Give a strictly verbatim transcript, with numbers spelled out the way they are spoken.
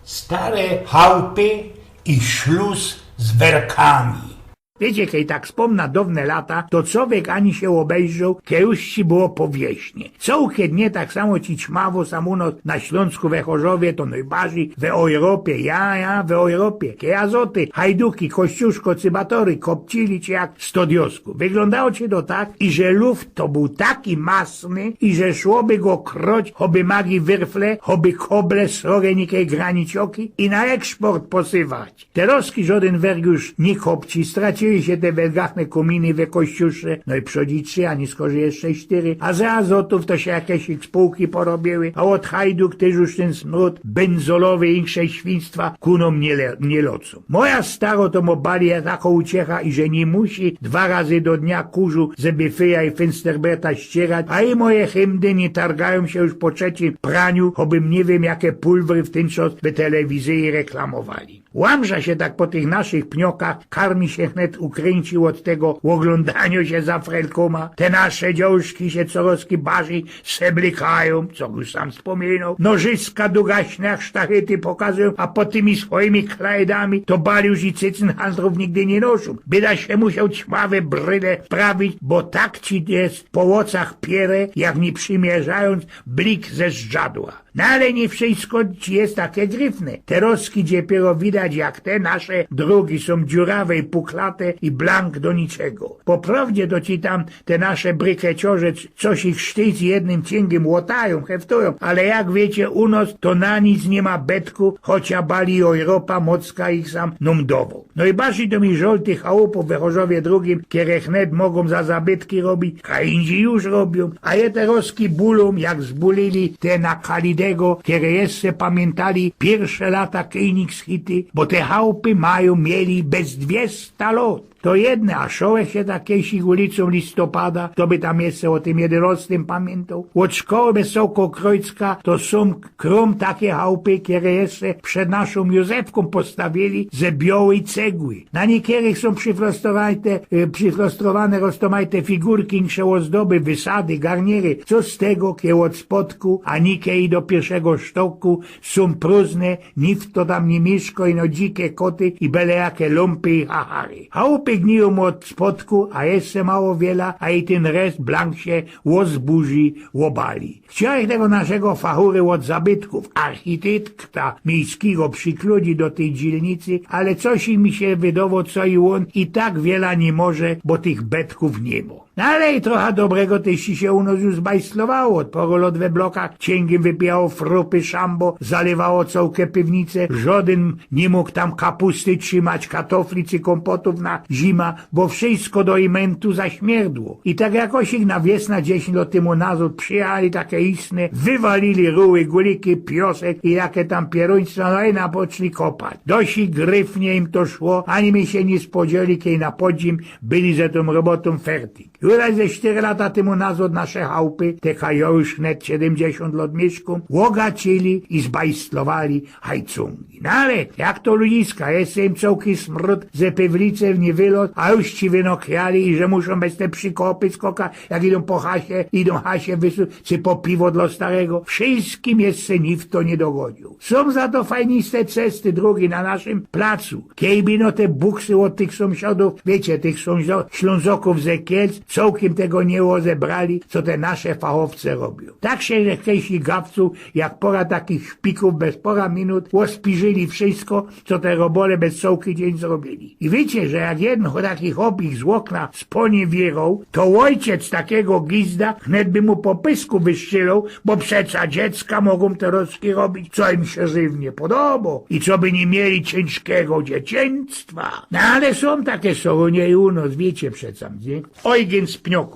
Stare chałpy i szlus z werkami. Wiycie, kej tak spōmna downe lata, to cowiek ani sie ôbejrzoł, kej już ci było po wierznie. Cołkie dnie tak samo ci ćmawo sam u nos na Ślōnsku, we Chorzowie, to nojbardzij we Ojropie, ja, ja, we Ojropie, kej Azoty, Hajduki, Kościuszko, Cybatory, kopcili cie jak sto diosku. Wyglōndało ci to tak, iże luft to bōł taki masny, iże szło by go kroć, choby magi wyrfle, choby koble srogie nikej granicioki i na eksport posywać. Terozki żodyn werg już niy kopci, straciyły sie te wergachne kōminy we Kościusze, no i przodzi trzi, a niyskorzij jeszcze sztyry, a ze Azotōw to sie jakeś spōłki porobiyły, a ôd Hajduk tyż już tyn smrōd byndzolowy i insze świństwa ku nōm niy, le, niy lōcōm. Moja staro to mo bali jako uciecha, iże niy musi dwa razy do dnia kurzu ze bifyja i fynsterberta ścierać, a i moje hymdy niy targajōm sie już po trzecim praniu, chobym niy wiym jake pulwry w tyn czas we telewizyji reklamowali. Łamża sie tak po tych naszych pniokach, karmi sie hnet ukryńcił ôd tego ôglōndanio sie za frelkōma. Te nasze dziołszki sie corozki barzij seblykajōm, co już sam spōminoł. Nożyska dugaśne jak sztachyty pokazujōm, a pod tymi swojimi klajdami to bali już i cycyn handrōw nigdy niy noszōm. Byda sie musioł ćmawe bryle wprawić, bo tak ci je po ôczach piere, jak niy przymierzajōnc blik ze zdrzadła. No ale niy wszysko ci je take gryfne. Terozki dopiyro widać, jak te nasze drogi sōm dziurawe i puklate i blank do niczego. Po prowdzie to ci tam te nasze brykeciorze c-, coś ich sztyc jednym ciyngiym ôtajōm, heftujōm, ale jak wiycie, u nos to na nic niy ma bytku, chocia bali Ojropa mocka ich sam nōm dowoł. Nojbarzij to mi żol tych chałupōw we Chorzowie drugim, kere hnet mogōm za zabytki robić, a indzij już robiōm, a je terozki bulōm, jak zbulili te na Kalidego, kere jeszcze pamiyntali piyrsze lata Königshütte, bo te chałupy majōm, mieli bez dwiesta lŏt. To jedne, a szołek sie tak kejsik ulicōm Listopada, to by tam jeszcze ô tym jedynŏstym pamiyntŏł. Ôd szkoły bez Sołko Krojcka to sōm krōm take chałupy, kere jeszcze przed naszōm Józefkōm postawiyli ze biołej cegły. Na niykerych sōm prziflostrowane te, y, prziflostrowane roztōmajte figurki, insze ôzdoby, wysady, garniery. Co z tego, kej ôd spodku, a nikej do piyrszego sztoku sōm prōżne, nikt to tam niy miyszko, ino dzike koty i bele jake lōmpy i hachary. Chałupy gnijōm ôd spodku, a jeszcze mało wiela, a i tyn reszt blank sie ôzburzi, ôbali. Chciołech tego naszego fachury ôd zabytkōw, architekta miejskigo, przikludzi do tyj dzielnicy, ale coś mi sie wydowało, co i ôn i tak wiela niy może, bo tych bytkōw niy ma. No ale i trocha dobrego tyż sie u nos już zbajstlowało. Ôd pŏru lŏt we blokach ciyngiym wypijało frupy szambo, zalywało cołke piwnice, żŏdyn niy mōg tam kapusty trzimać, katofli czy kōmpotōw na zima, bo wszysko do imyntu zaśmierdło. I tak jakosik na wiesna, dziesiyńć lŏt tymu nazŏd, przijechali take istne, wywalili ruły, guliki, piosek i jake tam pierōństwa, no i napoczli kopać. Dosik gryfnie im to szło, ani my sie niy spodzieli, kej na podzim byli ze tōm robotōm fertik. Już ze sztyry lata tymu nazŏd nasze chałupy, te kaj jŏ już hnet siedymdziesiōnt lŏt miyszkōm, ôgaczyli i zbajstlowali hajcōngi. No ale jak to ludziska, jeszcze im cołki smrōd ze piwnice niy wylŏz, a już ci wynokwiali, i że muszōm bez te przikopy skokać, jak idōm po hasie, idōm hasie wysuć, czy po piwo dlŏ starego. Wszyskim jeszcze nikt to niy dogodziōł. Sōm za to fajniste cesty, drogi na naszym placu. Kej by no te buksy ôd tych sōmsiadōw, wiycie, tych sōmsiadōw, Ślōnzokōw ze Kielc, cołkim tego niy ôzebrali, co te nasze fachowce robiōm. Tak sie kejsik gawcōł, jak pŏra takich szpikōw bez pŏra minut ôspiżyli wszysko, co te robole bez cołki dziyń zrobiyli. I wiycie, że jak jedyn taki chop ich z ôkna sponiywiyroł, to ôjciec takigo gizda hnet by mu po pysku wyszczyloł, bo przeca dziecka mogōm terŏzki robić, co im sie żywnie podobo i co by niy mieli ciynżkigo dzieciństwa. No ale sōm take soronie i u nos, wiycie przeca, niy? Ojgyn z Pniokōw.